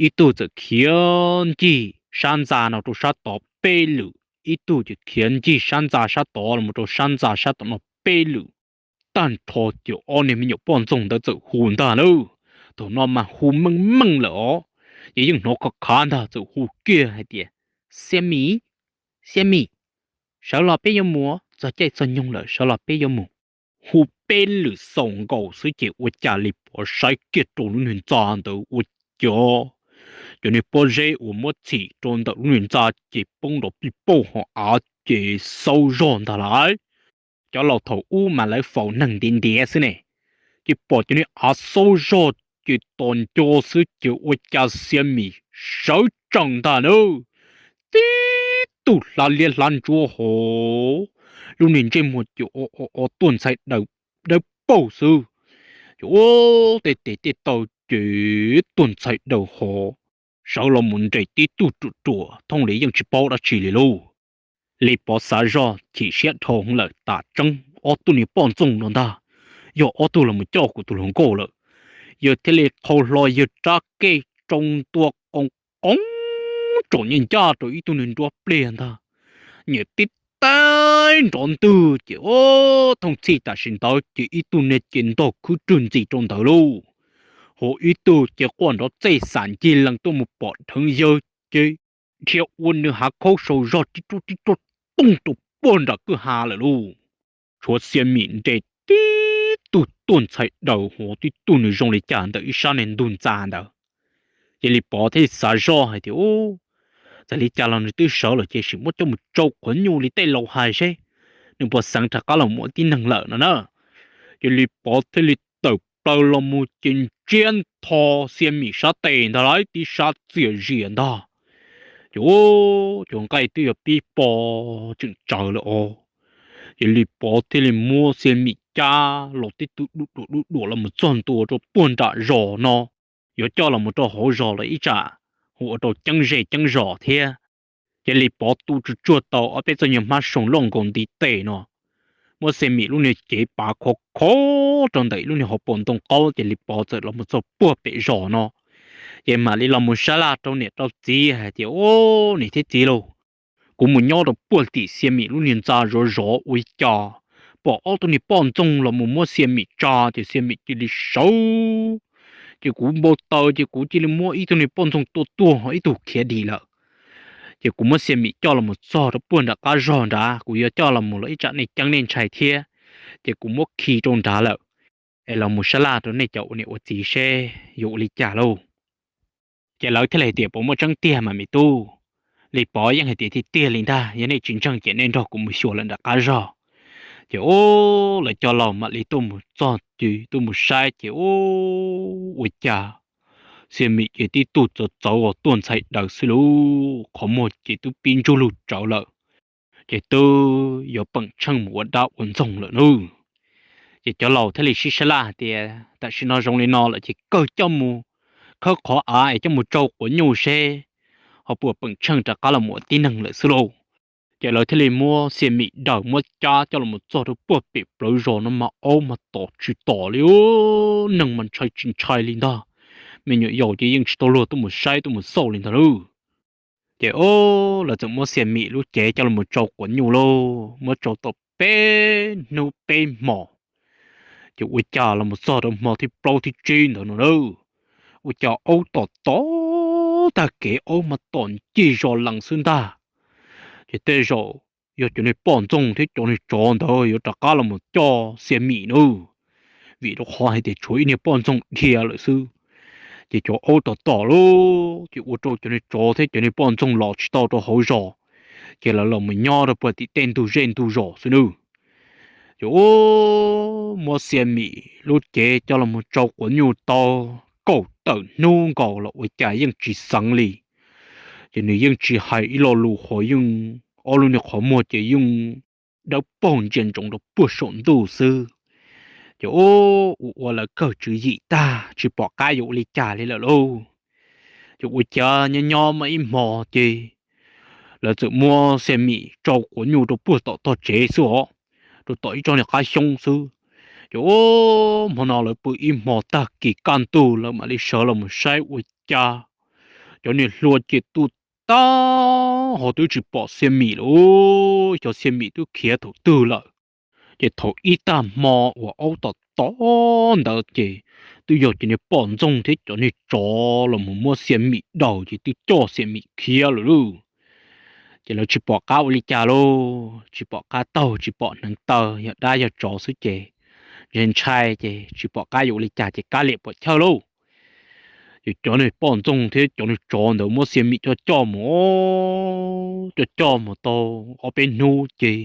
ib tug txawm khiav ncig sab ntxa no rau sab tod peb lwm, ib tug ces khiav ncig sab ntxa sab tod los rau sab ntxa sab tom no peb lwm. Tag nrho ces ob niag me nyuam poj ntxoog ntawd txawm hu ntag na. Thaum no mas hu meej meej lawm os, ces yeej hnov khov khav ntag txawm hu kiag hais tias, Xia Mim, Xia Mim, sawv los peb yuav mus, txog caij txog nyoog lawm, sawv los peb yuav mus. Hu peb lwm xaus nkaus xwb ces ua cas Lis Pov saib kiag rau lub niag ntxa ntawd ua cas cov niag pob zeb uas muab txhim rau ntawm lub niag ntxa ces poob nrov pij pauj hauv av ces xaub zog ntag lauj. Cov laus thaum ub mas lawv faus neeg ntiav ntiav xwb ne, ces pom cov niag av xaub zog ces tos nco xwb ces ua cas Xia Mim sawv tsees ntag na. Tib tug hlav liab hlav ntsuab hov, lub niag ntsej muag ces o o o tuaj ntxhais daws dawb paug xwb, ces ua tej tes tej taw ces tuaj ntxhais daws hov, sawv los mus nres tib tug ruam ruam thooj li yeej tsis paub dab tsi li lauj. Lis Pov xav zoj chim siab dhau lawm tas tseeb, ob tug niag poj ntxoog no ntag, yog ob tug los mus coj kuv tus hluas nkauj lawm. Yawg thiaj li qhau hlo yawg rab kej tsoo ntua qoos qoos tsaum nyaj ncaj rau ib tug niag nruab pliag ntag, nyiam tib teb nrov ntwg ces o, thooj txhij tam sim ntawd ces ib tug niag ces ntog khwb rwg ntxis rau ntawd lauj. Ho ib tug ces quaj nrov txej xav ncig lees tuaj mus pom dheev yawg ces dhia ua nws hav khaub sau zog tib ruaj tib ruaj tooj rau puag nram kwj ha lawm lauj. Tshuav Xia Mim nres tib tug tuaj ntxhais daws hov tib tug nws zoo li cas ntawm ib sab niag ntug ntxa ntawd. Ces Lis Pov thiaj xav zoj hais tias, txawm li cas los nws twb sawv lawm ces sim muab coj mus tsau quav nyuj li tej laus hais seb nws puas xeev rov qab los mus ua tib neeg lawm no na. Ces Lis Pov thiaj li tawm plaws los mus ces ntsiab ntho Xia Mim sab tes ntag lauj, tib sab txias zias ntag. Ces cov nqaij twb yuav pib po tseem tsawv lawm os. Ces Lis Pov thiaj li muab Xia Mim cab los tib tug duj duam duj duam los mus txog ntua rau puag nram zos no, yuav coj los mus rau hauv zos los ib tsam hu ua rau ceeb zej ceeb zos thiab. Ces Lis Pov tu tsuag tsuag tau ob peb txoj nyuag hmab soo loj nkaus ntiv tes no, muab Xia Mim lub niag cev pav khov khov rau ntawm lub niag hauv paus ntoo qaub ces Lis Pov txawm los mus txog puag pem zos no. Ces mam li los mus sab laj rau niam rau txiv hais tias, o, niam thiab txiv lauj, kuv mus nyob rau puag tim Xia Mim lub niag ntxa zov zov ua cas pom ob tug niag poj ntxoog los mus muab Xia Mim tsa ces Xia Mim cia li sawv. Ces kuv npau taws ces kuv cia li muab ib tug niag poj ntxoog tua tuag ho ib tug khiav dim lawm. Ces kuv muab Xia Mim coj los mus txog rau puag nram qab zog nrad, kuv yuav coj los mus los ib tsam nej ceeb nej ntshai thiab, ces kuv muab khi rau nrad lawm. Es los mus sab laj rau nej cov ua niam ua txiv seb yuav ua li cas lauj. Ces lawv thiaj li hais tias, puas muaj tseeb tiag mas me tub? Lis Pov yeej hais tias tiag tiag li ntag, yog nej tsis ntseeg ces nej nrog kuv mus xyuas lawm nram qab zog. Ces o, lawv cov laus mam li tuaj mus txog ces tuaj mus saib ces o, ua cas Xia Mim ces tib tug txawv txawv tuaj ntxhais daws xwb lauj, qhov muag ces twb pib ntsug lug tsawv lawm. Ces twb yuav peem tsheej mus ua dab ua ntxoog lawm nawb. Ces cov laus thiaj li sib sab laj hais tias tam sim no zoo li no lawm ces kawg coj mus khawb qhov av es coj mus tsau quav nyuj seb ho puas peem tsheej rov qab los mus ua tib neeg lawm xwb lauj. Ces lawv thiaj li muab Xia Mim daws muab cab coj los txog rau puag pem plawv zos no mas aub mas tom tsis tom li, neeg mas ntshai tsis ntshai li ntag. Me nyuam yaus ces yeej tsis tau luag tuaj mus saib tuaj mus xauj li ntag lauj. Ces o, lawv txawm muab Xia Mim lub cev coj los tsau quav nyuj lauj, muab tsau tau peb hnub peb hmos. Ces ua cas los mus txog rau hmo thib plaub thib tsib ntawd no na, ua cas aub tom tom tag kev, aub mas tom ncig zos lees xwb ntag. Ces tej zaum yog cov niag poj ntxoog thiab cov niag tsov ntawd yuav rov qab los mus coj Xia Mim nawb, vim rau qhov hais tias tshuav ib niag poj ntxoog dhia lawm xwb. Ces cov aub tom tom lauj, ces ua rau cov niag tsov thiab cov niag poj ntxoog los tsis tau rau hauv zos, ces lawv los mus nyob rau puag tim tej ntug zej ntug zos xwb nawb. Ces muab Xia Mim lub cev coj los tsau quav nyuj tau kaum tawm hnub nkaus los ua cas yeej tsis xeev li. Ces nws yeej tsis hais ib lo lus, qhov yeej ob lub niag qhov muag ces yeej dawb paug ntsia ntsoov rau puag saum ntuj xwb. Ces ua ua lawv kawg tswv yim tag tsis pom qab yuav ua li cas li lawm lauj. Ces ua cas nyob nyob muaj ib hmo ces lawv txawm muab Xia Mim tsau quav nyuj rau puag tom tog tsev xwb os, rau tom ib tsob niag qab xyoob xwb. Ces hmo no lawv pw ib hmo tag kis kaj ntug lawv mam li sawv los mus saib ua cas cov niag hlua ces tu tag ho twb tsis pom Xia Mim lawm, xyov Xia Mim twb khiav thaum twg lawm. Ces thaum ib tag hmo uas aub tom tom ntawd ces twb yog cov niag poj ntxoog thiab cov niag tsov los mus muab Xia Mim daws ces twb coj Xia Mim khiav lawm lauj. Ces lawv tsis pom qab ua li cas lauj, tsis pom qab taug tsis pom hneev taw, yog dab yog tsov xwb ces ntshai ntshai ces tsis pom qab yuav ua li cas ces kav liam puam chawj lauj. Ces cov niag poj ntxoog thiab cov niag tsov ntawd muab Xia Mim coj coj mus, coj coj mus tau ob peb hnub ces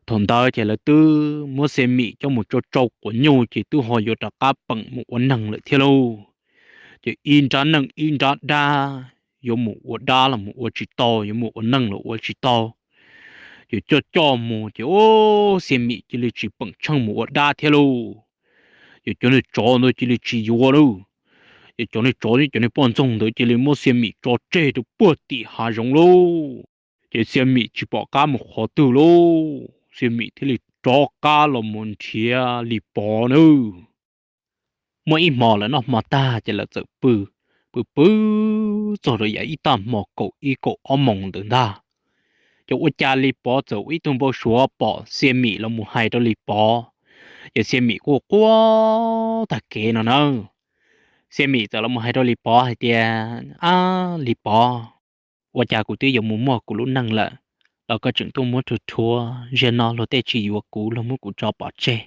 thaum ntawd ces lawv twb muab Xia Mim coj mus tsau tsau quav nyuj ces twb ho yuav rov qab peem mus ua neeg lawm thiab lauj. Ces ib nrab neej ib nrab dab, yuav mus ua dab los mus ua tsis tau, yuav mus ua neeg los ua tsis tau. Ces coj coj mus ces Xia Mim cia li tsis peem tsheej mus ua dab thiab lauj. Ces cov niag tsov ntawd cia li tsis yuav lauj. Ces cov niag tsov thiab cov niag poj ntxoog ntawd cia li muab Xia Mim tso tseg rau puag tim hav zoov lauj. Ces Xia Mim tsis pom qab mus qhov twg lauj, Xia Mim thiaj li rov qab los mus nrhiav Lis Pov nawb. Muaj ib hmo lawv noj hmo tag ces lawv txawm pw, pw pw txog rau yav ib tag hmo kaum ib kaum ob moos ntawd ntag. Ces ua cas Lis Pov txawm ua ib tug npau suav pom Xia Mim los mus hais rau Lis Pov. Ces Xia Mim kuj quaj tag kev no na. Xia Mim txawm los mus hais rau Lis Pov hais tias, Ab Lis Pov, ua cas kuv twb yuav mus muaj kuv lub neej lawm, los koj tseem tuaj muab rhuav rhuav, zaum no luag tej tsis yuav kuv, luag muab kuv tso pov tseg.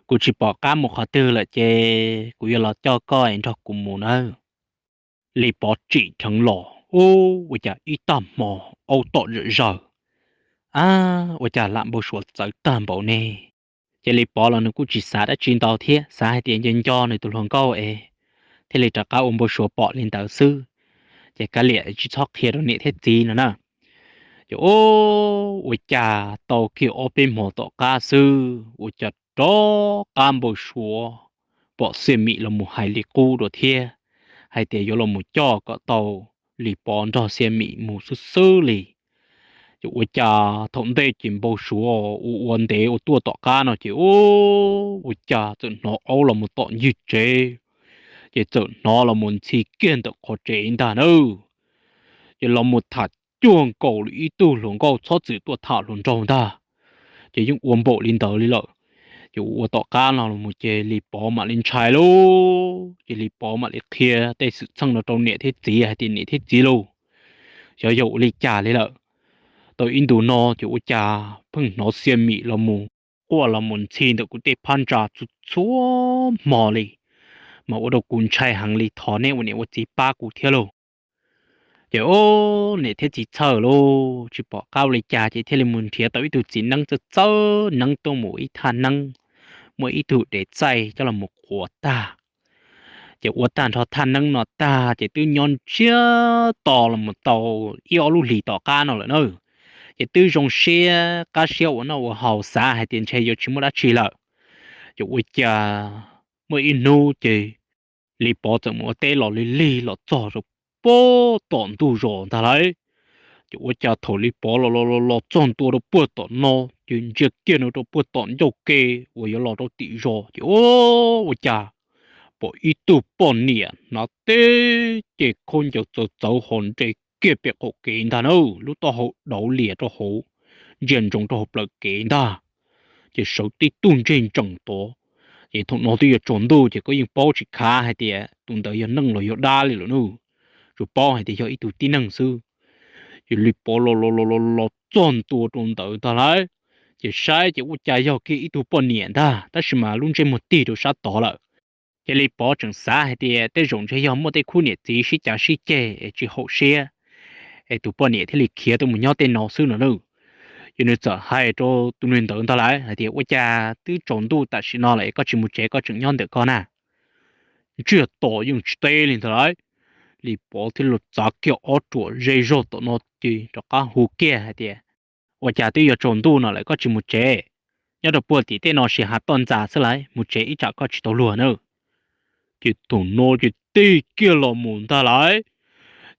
Kuv tsis pom qab mus qhov twg lawm ces kuv yuav los coj koj es nrog kuv mus nawb. Lis Pov tsim dheev los, ua cas ib tag hmo aub tom zom zaws. Ab, ua cas lam npau suav txawv tag npaum ne. Ces Lis Pov los nws kuj tsis xav dab tsi ntau thiab, xav hais tias nco nco nws tus hluas nkauj es thiaj li rov qab ua npau suav pom li ntawd xwb. Ces kav liam tsis txhob qhia rau niam thiab txiv no na. Ces ua cas tau kiag ob peb hmo tom qab xwb ua cas rov qab npau suav pom Xia Mim los mus hais li qub dua thiab, hais tias yuav los mus coj kom tau Lis Pov nrog Xia Mim mus xwb xwb li. Ces ua cas thaum ntej ces npau suav ua ua ntev ua tuaj tom qab no ces ua cas txawm hnov aub los mus tom ncig tsev, ces txawm hnov los mus ntxhi kiag ntawm qhov tsev ntag na. Ces los mus tham cuag nkaus li ib tug hluas nkauj txhob txwm tuaj tham hluas nraug ntag. Ces yeej ua npaum li ntawd li lawm. Ces ua tom qab no los mus ces Lis Pov mam li ntshai lauj, ces Lis Pov mam li qhia tej xwm txheej no rau niam thiab txiv hais tias niam thiab txiv lauj, xyov yog ua li cas li lawm. Tau ib ntus no ces ua cas pheej hnov Xia Mim los mus quaj los mus ntxhi ntawm kuv tej phab ntsa txhua txhua hmo li, mas ua rau kuv ntshai heev li, thov nej ua niam ua txiv pab kuv thiab lauj. Ces ua niam thiab txiv txhawj lauj, tsis pom qab ua li cas ces thiaj li mus nrhiav tau ib tug txiv neeb txawj txawj neeb tuaj mus ib thaj neeb, muaj ib tug dev txaij coj los mus quav tag. Ces ua tag nrho thaj neeb no tag ces twb nyob ntsiag to los mus tau ib ob lub hlis tom qab no lawm na. Ces twb zoo siab qab siab ua noj ua haus xav hais tias ntshe yuav tsis muaj dab tsi lawm. Ces ua cas muaj ib hnub ces Lis Pov txawm mus ua teb los lig lig los txog rau puag tom ntug zos ntag lauj. Ces ua cas thaum Lis Pov los los los los txog ntua rau puag tom no ces ntsia kiag no rau puag tom ncauj ke uas yuav los rau tim zos ces ua cas pom ib tug poj niam hnav teb ces khaub ncaws txawv txawv ho nres kiag pem qaum kev ntag na, lub taub hau dauv lias rau hauv, ntsia ntsoov rau hauv plawv kev ntag. Ces sawv tib tug ntseg ntsees tod. Ces thaum no twb yuav tsaus ntuj ces koj yeej paub tsis khav hais tias tus ntawd yog neeg los yog dab li lawm na, tsuas paub hais tias yog ib tug tib neeg xwb. Ces Lis Pov los los los los los txog ntua rau ntawd ntag lauj. Ces saib ces ua cas yog kiag ib tug poj niam ntag tab sis mas lub ntsej muag tig rau sab tod lawm. Ces Lis Pov tseem xav hais tias tej zaum ntshe yog muaj tej khub niam txiv sib cav sib ceg es tsis haum siab, es tus poj niam thiaj li khiav tuaj mus nyob tej no xwb no na. Ces nws txawm hais rau tus niag ntawd ntag lauj hais tias ua cas twb tsaus ntuj tam sim no lawm es koj tsis mus tsev koj tseem nyob ntawm ko na? Ntsiag to yeej tsis teb li ntag lauj. Lis Pov thiaj li txav kiag ob ruam ze zog tom no ces rov qab hu kiag hais tias ua cas twb yuav tsaus ntuj no lawm koj tsis mus tsev? Nyob rau puag tim tej no sis hav toj ntxas xwb lauj, mus tsev ib tsam koj tsis tau luag na. Ces thaum no ces tig kiag los mus ntag lauj.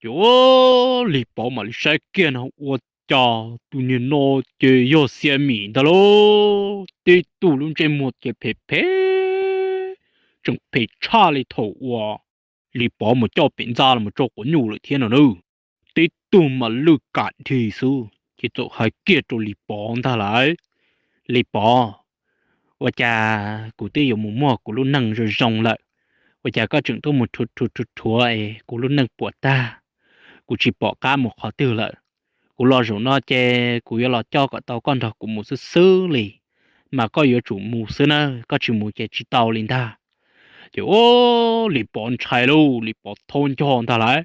Ces ua Lis Pov mam li saib kiag no ua cas tus niag no ces yog Xia Mim ntag lauj. Tib tug lub ntsej muag ces phem phem, tseem phem tshaj li thaum uas Lis Pov mus coj pem ntxa los mus tso quav nyuj lawm thiab no na. Tib tug mas lwj kam dhis xwb ces txawm hais kiag rau Lis Pov ntag lauj, Lis Pov, ua cas kuv twb yuav mus muaj kuv lub neej zoo zoo lawm, ua cas koj tseem tuaj mus rhuav rhuav rhuav es kuv lub neej puas tag, kuv tsis pom qab mus qhov twg lawm. Kuv los zaum no ces kuv yuav los coj kom tau koj nrog kuv mus xwb xwb li, mas koj yuav tsum mus xwb na, koj tsis mus ces tsis tau li ntag. Ces ua Lis Pov ntshai lauj, Lis Pov thaub nco ntag lauj,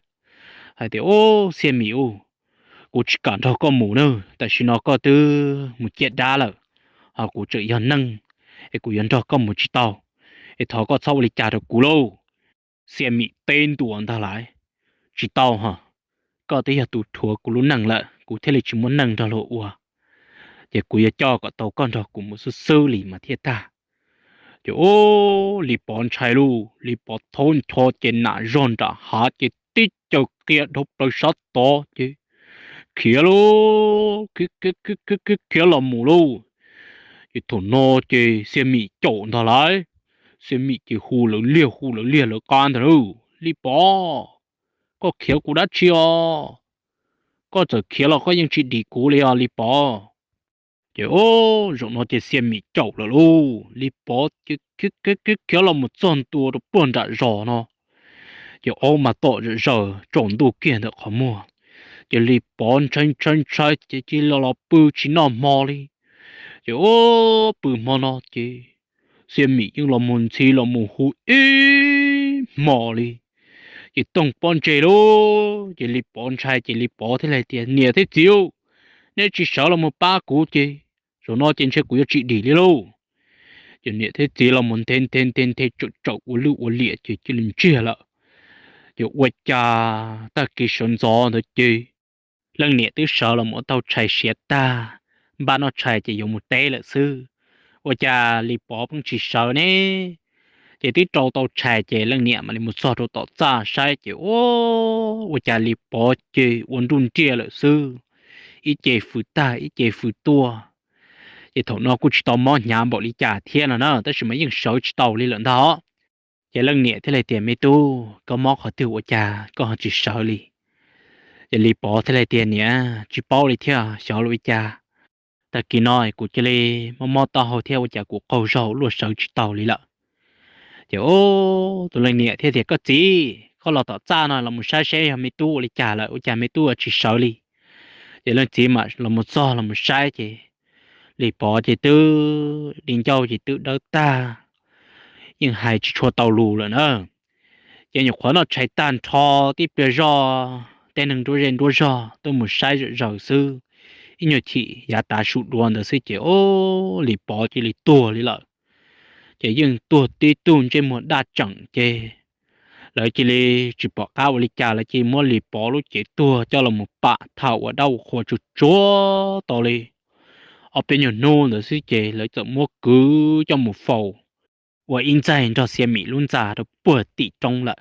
hais tias, Ub, Xia Mim ub, kuv tsis kam nrog koj mus na, tam sim no koj twb mus ciaj dab lawm, ho kuv tseem yog neeg, es kuv yuav nrog koj mus tsis tau, es thov koj txhob ua li cas rau kuv lauj. Xia Mim teb ntua ntag lauj, tsis tau ho, koj twb yog tus rhuav kuv lub neej lawm kuv thiaj li tsis muaj neej nrog luag ua, ces kuv yuav coj kom tau koj nrog kuv mus xwb xwb li mas thiaj tag. Ces ua Lis Pov ntshai lauj, Lis Pov thaub ncho ces nam zog nram hav ces tib caws qia dhau plaws sab tod ces khiav lauj, khiav los mus lauj. Ces thaum no ces Xia Mim caum ntag lauj. Xia Mim ces hu lawv liag hu lawv liag lawv qab ntag lauj, Lis Pov, koj khiav kuv dab tsi os? Koj txawm khiav los koj yeej tsis dim kuv li os Lis Pov. Ces ua zaum no ces Xia Mim caum lawm lauj, Lis Pov khiav los mus txog ntua rau puag nram zos no. Ces aub mas tom zom zaws tsaus ntuj kiag ntawm qhov muag. Ces Lis Pov ntshai ntshai ntshai ces cia li los pw tsis noj hmo li. Ces ua pw hmo no ces Xia Mim yeej los mus ntxhi los mus hu ib hmo li. Ces toog pob ntseg lauj, ces Lis Pov ntshai ces Lis Pov thiaj li tias, Niam thiab txiv, neb tsis sawv los mus pab kuv ces zaum no ces ntshe kuv yuav tsis dim li lauj. Ces niam thiab txiv los mus nthe nthe nthe nthe tsawm tsawm ua lwj ua liam ces cia li ntsiag lawm. Ces ua cas tag kis sawv ntxov ntawd ces leej niam twb sawv los mus ua tau tshais siav tag, npaj noj tshais ces yuav mus teb lawm xwb. Ua cas Lis Pov pheej tsis sawv ne? Ces twb rau tau tshais ces leej niam mam li mus txog rau tom txaj saib ces ua, ua cas Lis Pov ces ua nruj nriaj lawm xwb, ib ce fws tag ib ce fws tuaj. Ces thaum no kuj tsis tau mob hnyav npaum li cas thiab no na, tab sis mas yeej sawv tsis tau li lawm ntag. Ces leej niam thiaj li tias, Me tub, koj mob qhov twg ua cas koj ho tsis sawv li? Ces Lis Pov thiaj li tias, Niam, tsis paub li thiab, xyov li ua cas tag kis no kuv cia li mob mob taub hau thiab ua cas kuv qaug zog luaj sawv tsis tau li lawm. Ces tus leej niam thiaj tias, Koj txiv, koj los tom txaj no los mus saib seb yog me tub ua li cas lawm ua cas me tub tsis sawv li. Ces leej txiv mam los mus txog los mus saib ces Lis Pov ces twb di ncauj ces twb dawb tag, yeej hais tsis tshua tau lus lawm na. Ces nyuam qhuav noj tshais tag nrho, tib pliag zoj tej neeg nruab zej nruab zog tuaj mus saib zom zaws xwb, ib nyuag chim yav tav su dua ntawd xwb ces ua Lis Pov cia li tuag li lawm. Ces yeej tuag tib tug ntsej muag daj tseem ces lawv cia li tsis pom qab ua li cas, lawv cia li muab Lis Pov lub cev tuag coj los mus pam tham ua dab ua qhua tsuag tsuag tau li ob peb nyuag hnub ntawd xwb ces lawv txawm muab kwv coj mus faus ua ib ntxaig nrog Xia Mim lub ntxa rau puag tim roob lawm.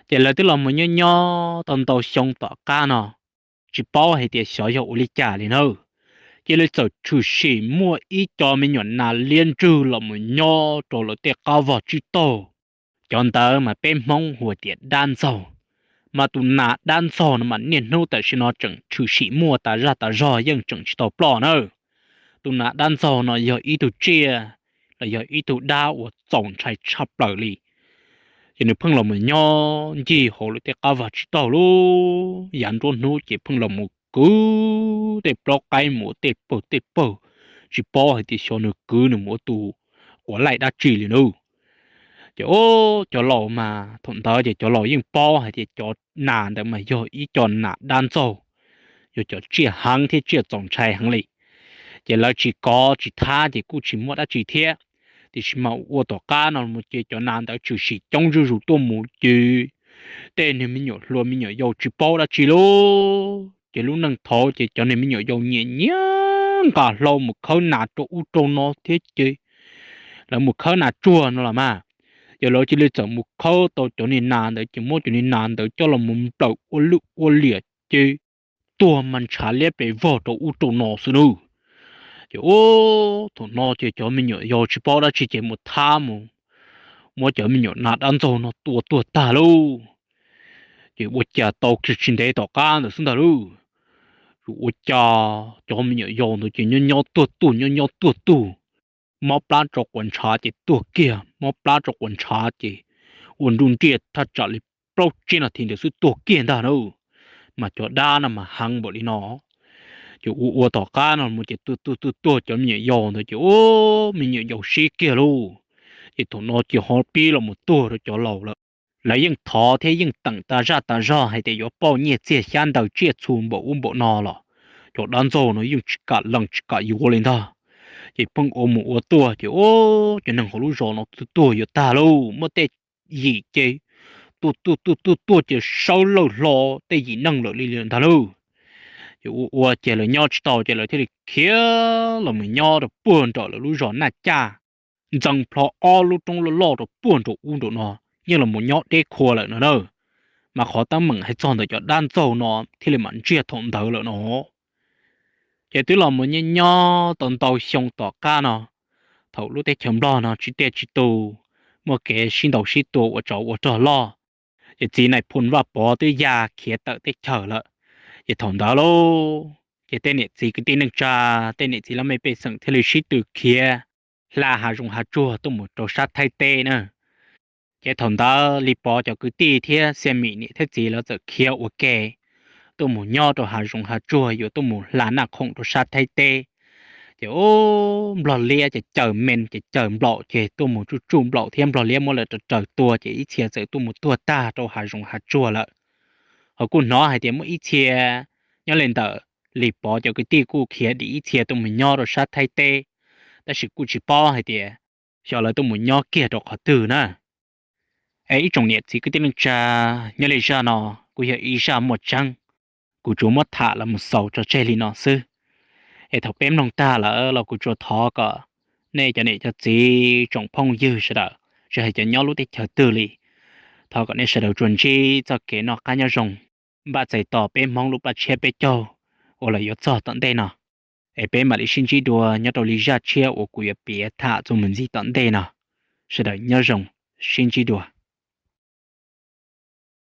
Ces lawv twb los mus nyob nyob tau ntau xyoo tom qab no, tsis paub hais tias xyov yog ua li cas li na, cia li txawm tshwm sim muaj ib co me nyuam nas liab ntswg los mus nyob rau lawv tej qab vag tsib taug. Cov ntawd mas peb Hmoob hu tias dab ntxaug. Mas tus nas dab ntxaug no mas niaj hnub tam sim no tseem tshwm sim muaj tas zaj tas zog, yeej tseem tsis tau ploj na. Tus nas dab ntxaug no yog ib tug tsiaj los yog ib tug dab uas txaus ntshai tshaj plaws li. Ces nws pheej los mus nyob ncig hauv lawv tej qab vag tsib taug lub yav nruab hnub ces pheej los mus kwv tej plaub qaib mus ua tej pawg tej pawg, tsis paub hais tias xyov nws kwv nws mus ua tus quav laij dab tsi li na. Ces cov laus mas thaum ntawd ces cov laus yeej paub hais tias cov nas ntawd mas yog ib co nas dab ntxaug, yog cov tsiaj heev thiab tsiaj txaus ntshai heev li. Ces lawv tsis kov tsis thab ces kuj tsis muaj dab tsi thiab. Tiam sis mas ua tom qab no ces cov nas ntawd tshwm sim coob zuj zus tuaj mus ces tej niag me nyuam hluas me nyuam yaus tsis paub dab tsi lauj. Ces lub neej thaud ces cov niag me nyuam yaus nyiam nyiam nqa hlau mus khawb nas rau ub rau no thiab ces lawv mus khawb nas tsuag no los mas, ces lawv cia li txawm mus khawb tau cov niag nas ntawd ces muab cov niag nas ntawd coj los mus nplawm ua lwj ua liam ces tuag mas ntshav liab pes vog rau ub rau no xwb nawb. Ces ua thaum no ces cov me nyuam yaus tsis paub dab tsi ces mus thab mus muab cov me nyuam nas dab ntxaug no tua tuag tag lauj. Ces ua cas tau kiag tsis ntev tom qab ntawd xwb ntag lauj, ua cas cov me nyuam yaus ntawd ces nyob nyob tuag tuag nyob nyob tuag tuag, mob plab tsau quav ntshav ces tuag kiag, mob plab tsau quav ntshav ces ua nruj nriaj thaj tsam li plaub tsib nas this ntawd xwb tuag kiag ntag na. Mas cov dab no mas heev npaum li no. Ces ua ua tom qab no mus ces tuag tuag tuag tuag cov me nyuam yaus ntawd ces ua me nyuam yaus sib kiag lauj. Ces thaum no ces ho pib los mus tuag rau cov laus lawm. Lawv yeej thov thiab yeej teem tas zaj tas zog hais tias yuav pauj nyiaj txiag xyab ntawv tsiaj txhu npaum ub npaum no los cov dab ntxaug no yeej tsis kam lees tsis kam yuav li ntag. Ces pheej ua mus ua tuaj ces ua cov neeg hauv lub zos no tuag tuag yuav tag lauj, muaj tej yim ces tuag tuag tuag tuag tuag ces sawv lawj hlo tej yim neeg lawm li ntag lauj. Ces ua ua ces lawv nyob tsis tau ces lawv thiaj li khiav los mus nyob rau puag nram lawv lub zos Naj Caj. ntxeev plho ob lub roob loj loj rau puag nraum ub nraum no, yeej los mus nyob deb qhua lawm no na. Mas qhov teeb meem hais txog ntawm cov dab ntxaug no thiaj li mam ntsiag thaum ntawd lawm no. Ces twb los mus nyob nyob tau ntau xyoo tom qab no, thaum lub teb chaws Nplog no tsis tiaj tsis tus, muaj kev sib ntaus sib tua ua tsov ua rog loj, ces txiv nais phoo Vaj Pov twb ya khiav tawm teb chaws lawm. Ces thaum ntawd lauj, ces tej niam txiv kwv tij neej tsa, tej niam txiv laj mej pej xeem thiaj li sib tw khiav hla hav zoov hav tsuag tuaj mus rau sab Thaib teb na. Ces thaum ntawd Lis Pov cov kwv tij thiab Xia Mim niam thiab txiv lawv txawm khiav ua ke tuaj mus nyob rau hav zoov hav tsuag yuav tuaj mus hla naj khoom rau sab Thaib teb. Ces ub, Nplog liab ces cawm me ces cawm nplaum ces tuaj mus tsuj tsuj nplaum thiab Nplog liab muab lawv raws raws tua ces ib txhia txawm tuaj mus tuag tag rau hav zoov hav tsuag lawm. Ho kuj hnov hais tias muaj ib txhia nyob li ntawm Lis Pov cov kwv tij kuj khiav dim ib txhia tuaj mus nyob rau sab Thaib teb, tab sis kuj tsis paub hais tias xyov lawv tuaj mus nyob kiag rau qhov twg na. Es ib tsoom niam txiv kwv tij neej tsa, nyob li zaj no kuj yog ib zaj muaj tseeb, kuv tsuas muab tham los mus xaus tso tseg li no xwb. Es thaum peb mloog tag lawm los kuv tsuas thov kom nej cov niam cov txiv tsoom phooj ywg sawv daws, tsis hais cov nyob lub teb chaws twg li, thov kom nej sawv daws tsuas ntsib txoj kev noj qab nyob zoo, npaj txais tos peb Hmoob lub paj tshiab peb caug uas los yuav txog tom ntej no. Es peb mam li sib ntsib dua nyob rau li zaj tshiab uas kuv yuav piav tham txuas mus ntxiv tom ntej no. Sawv daws nyob zoo, sib ntsib dua.